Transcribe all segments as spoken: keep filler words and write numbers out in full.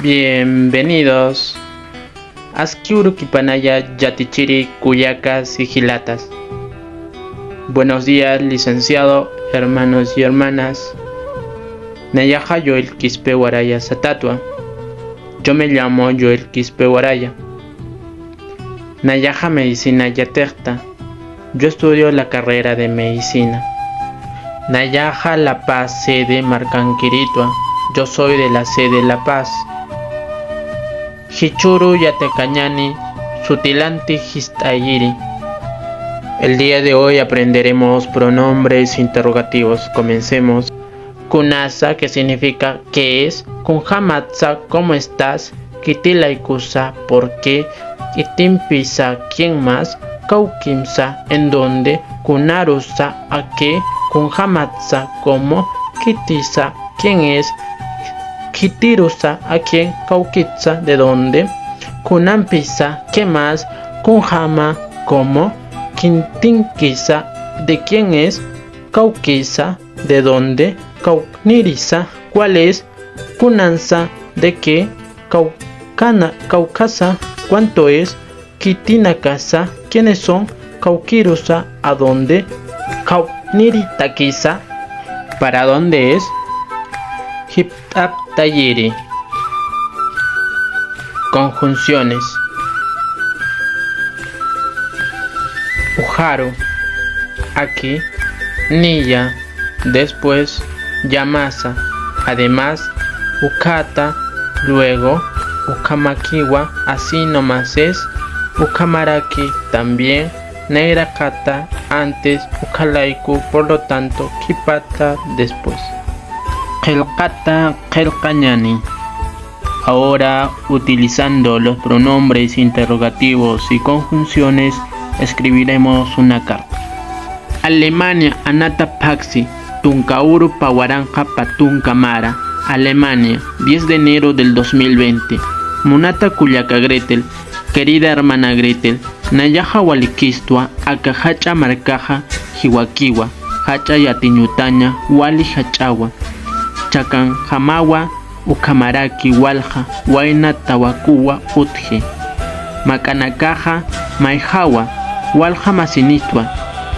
Bienvenidos. Aski urukipanaya yatichiri kullakas y jilatas. Buenos días, licenciado, hermanos y hermanas. Nayaxa Joel Quispe Waraya satätwa. Yo me llamo Joel Quispe Waraya. Nayaxa medicina yatiqta. Yo estudio la carrera de medicina. Nayaxa La Paz sede markankiritwa. Yo soy de la sede La Paz. Jichhüru yatiqañäni sutilanti jist'ayiri. El día de hoy aprenderemos pronombres interrogativos. Comencemos. Kunasa, que significa qué es, kunjamatsa, cómo estás, kiti laykusa, por qué, kitimpisa, quién más, kawkimsa, en dónde, kunarusa, a qué, kunjamatsa, cómo, kitisa, quién es, kitirusa, a quién, kawkitsa, de dónde, kunampisa, qué más, kunjama, cómo, kitinkisa, de quién es, kawkisa, de dónde, kawknirisa, cuál es, kunansa, de qué, kawkana, kawkasa, cuánto es, kitinakasa, quiénes son, kawkirusa, a dónde, kawkniritakisa, para dónde es, jipt'aptayiri. Conjunciones. Ujaru, aquí, niya, después, llamasa, además, ukhata, luego, ukhamakiwa, así nomás es, ukhamaraki, también, nayraqata, antes, ukhalayku, por lo tanto, khipata, después. Qillqata, qillqañäni. Ahora, utilizando los pronombres interrogativos y conjunciones, escribiremos una carta. Alemania, anata phaksi, tunka uru pä waranqa pä tunka mara. Alemania, diez de enero del dos mil veinte. Munata kullaka Gretel, querida hermana Gretel, nayaxa walikistwa, aka jach'a markaxa jiwakiwa, jach'a yatiñutaña wali jach'awa, chakanjamawa, ukhamaraki walja wayna tawakuwa utji. Mak'anakaxa mayjawa, walja masinistwa,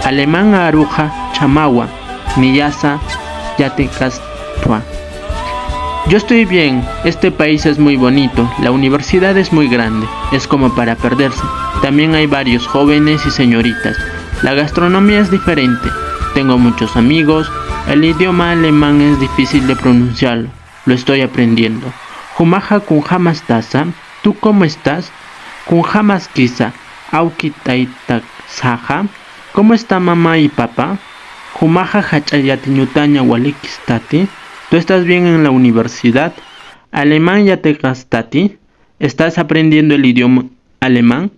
alemán aruxa chhamawa, niyasa yatiqastwa. Yo estoy bien, este país es muy bonito, la universidad es muy grande, es como para perderse. También hay varios jóvenes y señoritas. La gastronomía es diferente. Tengo muchos amigos. El idioma alemán es difícil de pronunciarlo. Lo estoy aprendiendo. Jumaxa kunjamastasa, ¿tú cómo estás? Kunjamaskisa, awki taytaksaxa. ¿Cómo está mamá y papá? Jumaxa jach'a yatiñutaña walikistati. ¿Tú estás bien en la universidad? ¿Alemán yatiqastati? ¿Estás aprendiendo el idioma alemán?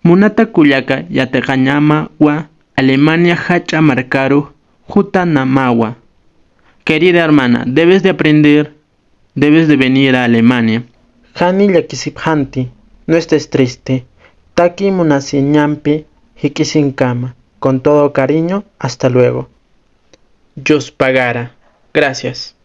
Munata kullaka yatiqañamawa, Alemania jach'a markaru jutanamawa. Querida hermana, debes de aprender, debes de venir a Alemania. Jani llakisipxanti, no estés triste. Taki munasiñampi jik'isinkama. Con todo cariño, hasta luego. Yuspagara. Gracias.